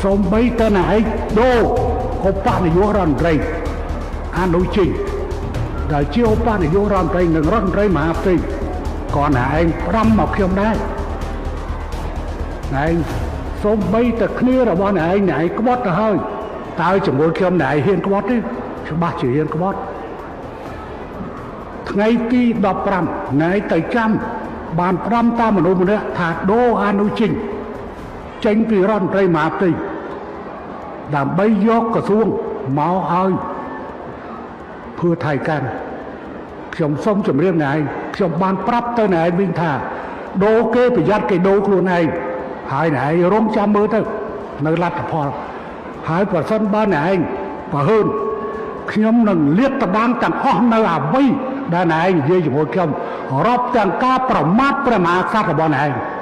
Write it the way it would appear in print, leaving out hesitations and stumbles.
សូម្បីតែអ្នកឯងដូរឧបនាយករដ្ឋមន្ត្រីអនុជិញ ដែលជាឧបនាយករដ្ឋមន្ត្រីនិងរដ្ឋមន្ត្រីមហាផ្ទៃ ក៏អ្នកឯងផ្ដាំមកខ្ញុំដែរ ឯងសូម្បីតែគ្នារបស់អ្នកឯង អ្នកឯងក្បត់ទៅហើយ តើជាមួយខ្ញុំអ្នកឯងហ៊ានក្បត់ទេ? ច្បាស់ជាហ៊ានក្បត់។ ថ្ងៃទី15 អ្នកឯងទៅចាំ បានផ្ដាំតាមមនុស្សម្នាក់ថា ដូរអនុជិញចេញពីរដ្ឋមន្ត្រីមហាផ្ទៃ ដើម្បីយកក្រសួងមកឲ្យភឿថៃកាន់។ ខ្ញុំសូមជម្រាបអ្នកឯង ខ្ញុំបានប្រាប់ទៅអ្នកឯងវិញថា ដូរគេប្រយ័ត្នគេដូរខ្លួនឯង ហើយអ្នកឯងរងចាំមើលទៅនៅលទ្ធផល ហើយប្រសិនបើអ្នកឯងប្រហើន ខ្ញុំនឹងលាតត្រដាងទាំងអស់នៅអ្វីដែលអ្នកឯងនិយាយជាមួយខ្ញុំ រាប់ទាំងការប្រមាថព្រះមហាក្សត្ររបស់អ្នកឯង។